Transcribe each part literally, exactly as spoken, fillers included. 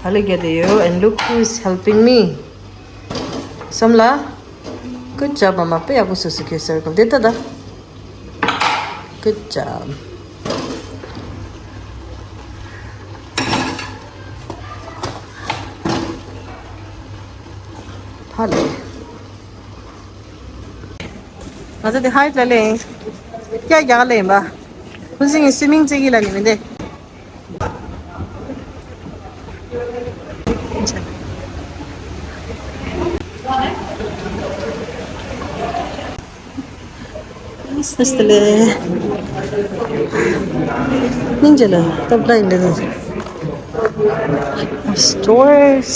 ད་ལོ་རྒྱ་དེ་ཡོད། And look who is helping me. བསམ་ལ། Good job, mama. དཔེ་ཡག་པོ་བཟོས་སོང་ཁྱོད་circle དེ་ལྟ་ད། Good job. ཧ་ལས། ང་ཚོ་དེ་ཧའི་ལ་ལེ། སྐྱ་རྒྱག་ལེ་ཡིན་པ། ཁོང་ཚོ་ངའི་སུའི་མིང་རྩེ་གི་ལ་ནི་མི་འདེ། སི་ལེ། སྙིང་རྗེ་ལ་སྟབས་ལ་ཡིན་འདི། Stores.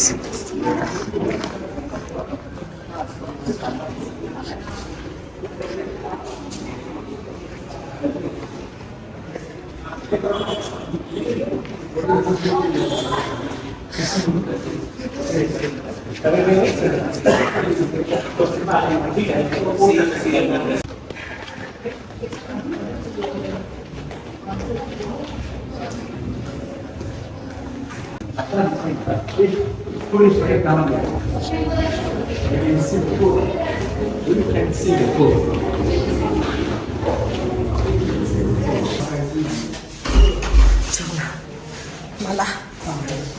མ་ལ།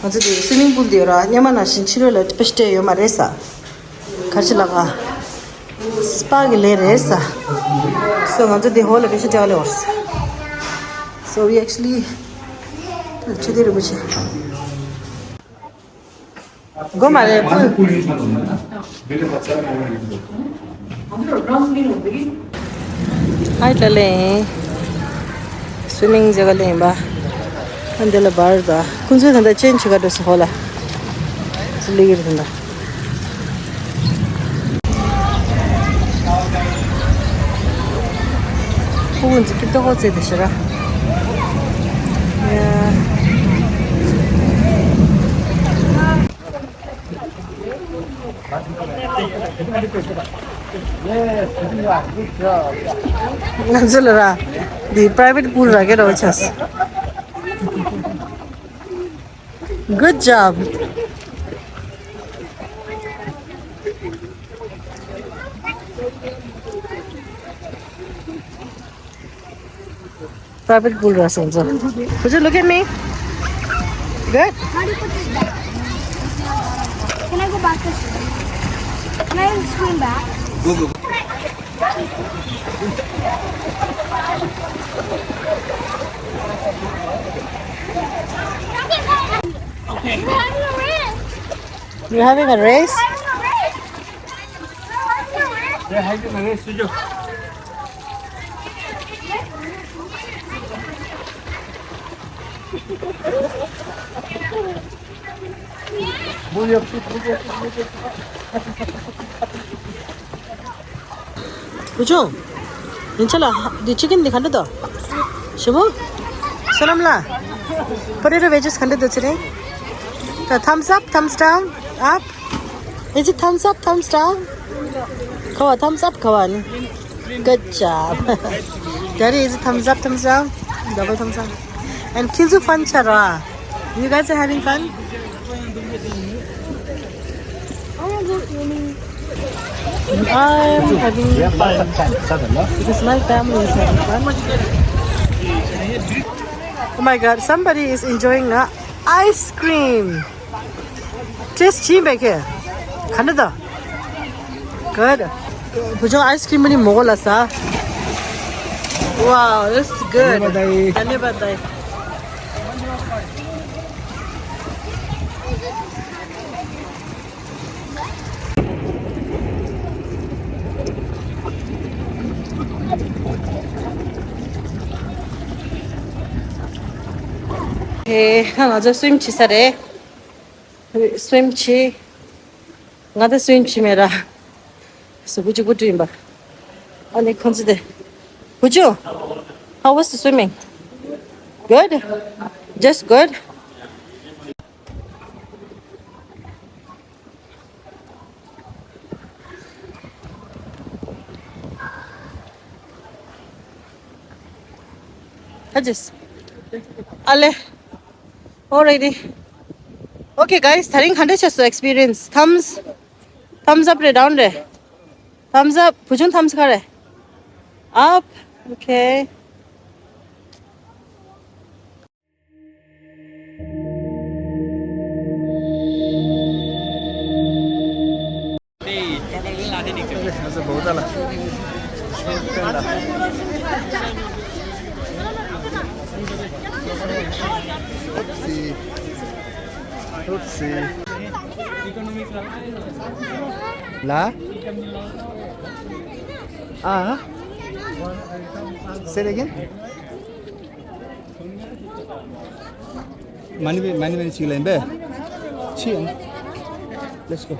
ང་ཚོ་དེ་སུའི་མིང་པུལ་དེ་ཡོད་ར། སྔོན་མ་ནང་བཞིན་ཕྱི་རོལ་ལ་དཔེ་སྤྲད་ཡོད་མ་རེད་ས། ག་ཅི་ལ་ག་སྤ་གི་ལས་རེད་ས། So ང་ཚོ་དེ་ཧོལ་ལ་དཔེ་ཤ་རྒྱག་ལས་བར་ས། So we actually ཆུ་དེ་རིན་པོ་ཆེ། སྒོ་མ་རེད་ཕུ། ཧའི་ལ་ལེ། སུའི་མིང་རྒྱག་ལེ་ཡིན་པ། ཨ་འདི་ལ་བར་ད། ཁོང་ཚོས་ད་ལྟ་ཅན་ཆི་ག་འགྲོ་སོང་ཧོ་ལ། སུ་ལི་གིར་ད་ལྟ། ཁོ་ཁོང་ཚོ་ཀིབ་ཏོ་ཧོ་ཙེ་དེ་ཤི་ར། ཡ། ང་ཚོ་ལ་ར། འདི་private pool ར་གེ་རོ་ཆས། Good job. Private pool ར་སོང་ཚོ། Would you look at me? Good? How do you put this back? Can I go back to swim? Can I swim back? Go, go, go. We're having a race. You're having a race? They're having a race, Suju. Move your feet, move your feet, move your feet. Suju. ཡིན་ཆ་ལ། འདི་ཅི་ཀན་འདི་ག་འདྲ་འདུག་ཞི་མོ། སོ་ནམ་ལ། Potato wedges ག་འདྲ་འདུག་ཚེ་རིང་། ད་thumbs up, thumbs down, up. Is it thumbs up, thumbs down? ཁ་བ་thumbs up ཁ་བ་ནི། Good job. Daddy, is it thumbs up, thumbs down? Double thumbs up. And ཁྱེད་ཚོ་fun བྱས་རོགས། You guys are having fun? I am having fun because my family is having fun. Oh my God, somebody is enjoying a ice cream. Taste བྱིན་པས་ཁྱེད། ག་འདྲ་འདུག Good. བུ་ཆུང་ice cream ནི་མོག་ལ་ཟ། Wow, that's good. धन्यवाद दाई. धन्यवाद दाई. ཧེ། ང་ཚོ་swim བྱེད་ས་རེད། swim བྱེད། ང་ད་swim བྱེད་མེད་ར། གཟུགས་པོ་གཅིག་པུ་བཀྲུས་ཡིན་པ། ཨ་ནི་ཁོང་ཚོ་དེ། བུ་ཆུང་། How was the swimming? Good? Just good? I just. Ale. Alrighty. Okay, guys, ད་རིང་ག་འདྲ་བྱས་སོང་experience? Thumbs, thumbs up རེད་down རེད། Thumbs up. བུ་ཆུང་thumbs ག་རེད། Up. Okay. Oopsie. Oopsie. ལ། ཨ། Say it again. མ་ཎི་བའི་མ་ཎི་བའི་ཅིག་ལ་ཡིན་པས། ཕྱི་ཡང་། Let's go.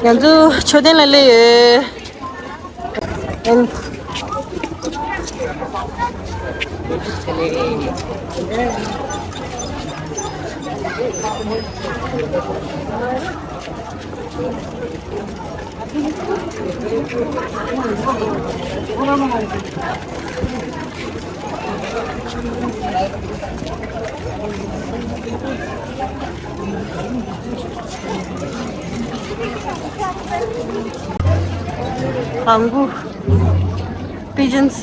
ང་ཚོ་མཆོད་རྟེན་ལ་སླེབས་ཡོད། Angu pigeons.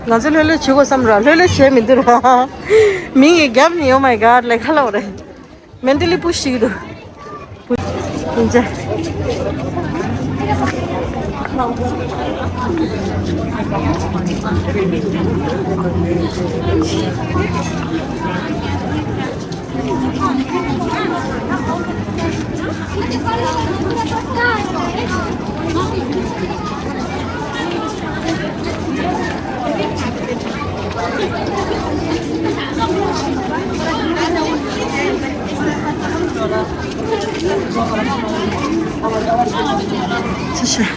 ང་ཚོ་ལྷོད་ལྷོད་བྱེད་དགོས་བསམ་ར། ལྷོད་ལྷོད་བྱས་མི་འདུག་ར། མིང་ཡི་རྒྱབ་ནི། Oh my God, like, hello རེད། Mentally push བྱེད་ཀྱི་འདུག་ཡིན་ཙང་། ཅི་ཞིག་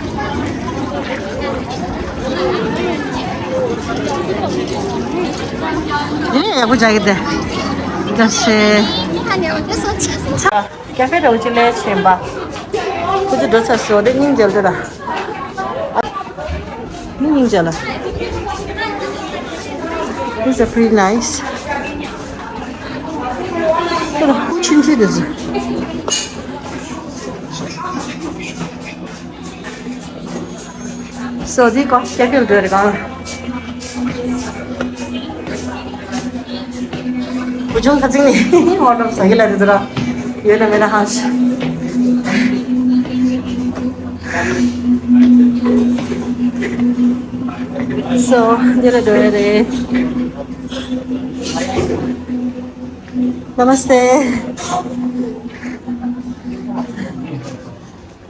ཨེ་ཡག་པོ་བྱ་གི་དེ། ད་ཤེ། ཀ་ཧྥེ་འདྲ་བོ་ཅིག་ལས་ཆེན་པ། ཁོ་ཚོ་འགྲོ་ཚར་སོང་། དེ་སྙིང་རྗེ་ལ་དེ་ལ། ནི་སྙིང་རྗེ་ལ། These are pretty nice. དེ་ལ་ཆུང་ཆུང་དེ་ཚོ། So, འདི་ཀོ་ཀེ་ཕེ་འགྲོ་རེ་གང་། བུ་ཆུང་ཁ་ཚིག་ནས་ཧོ་ཏོག་ཟ་གི་ལ་རེད་ཟེར་ར། ཡོད་ན་མེད་ན་ཧང་ཤ། སོ་འདི་ལ་འགྲོ་ཡ་རེད། Namaste.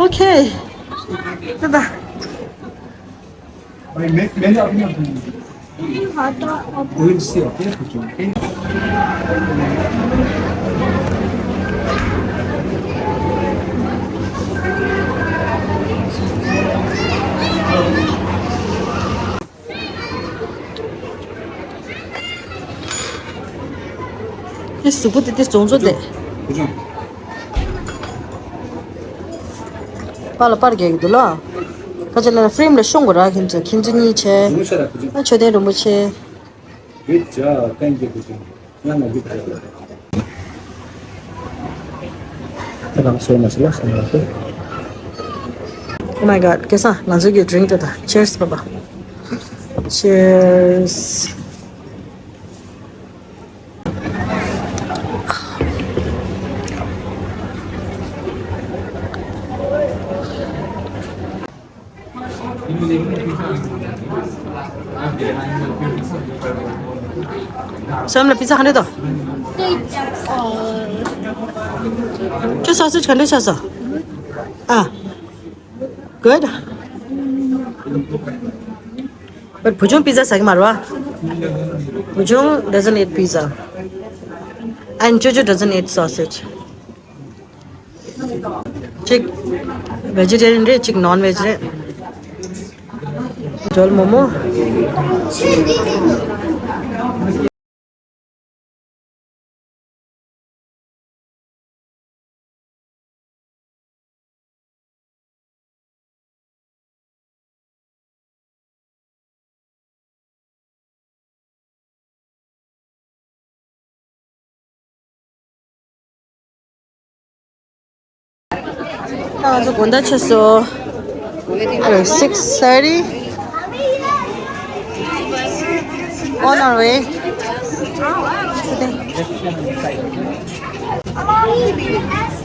Okay. Bye bye. དེ་གཟུགས་པོ་དེ་དེ་བཙོང་བཙོང་དེ། པར་ལ་པར་རྒྱག་གི་འདུག་ལ། ཁ་ཆེ་ལ་ཕྲེམ་ལ་ཤོང་དགོས་ར། ཁྱེད་ཚོ་ཁྱེད་ཚོ་གཉིས་བྱས། ཨ་མཆོད་རྟེན་རིན་པོ་ཆེ། Good job. Thank you, good job. Oh my god, ཁེ་སང་ང་ཚོ་གི་drink དེ་ད། Cheers, Baba. Cheers. སོམ་ལ་པི་ཛ་ག་འདྲ་འདུག་ཁྱོད་sausage ག་འདྲ་ཆགས་སོང་། ཨ། Good. But བུ་ཆུང་པི་ཛ་ཟ་གི་མ་རེད་བ། བུ་ཆུང་doesn't eat pizza. And ཅོ་ཅོ་doesn't eat sausage. གཅིག་vegetarian རེད། གཅིག་non-veg རེད། འབྱོལ་མོ་མོ། ད་ང་ཚོ་དགོང་དག་ཆགས་སོང་། Six thirty. On our way.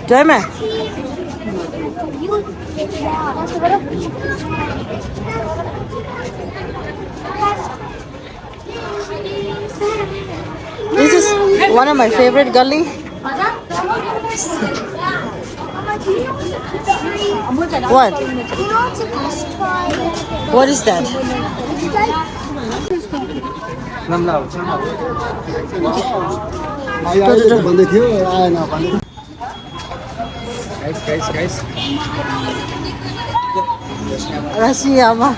འགྲོ་མེད། This is one of my favorite gully. What? What is that? Guys, guys, guys. Rashiyama.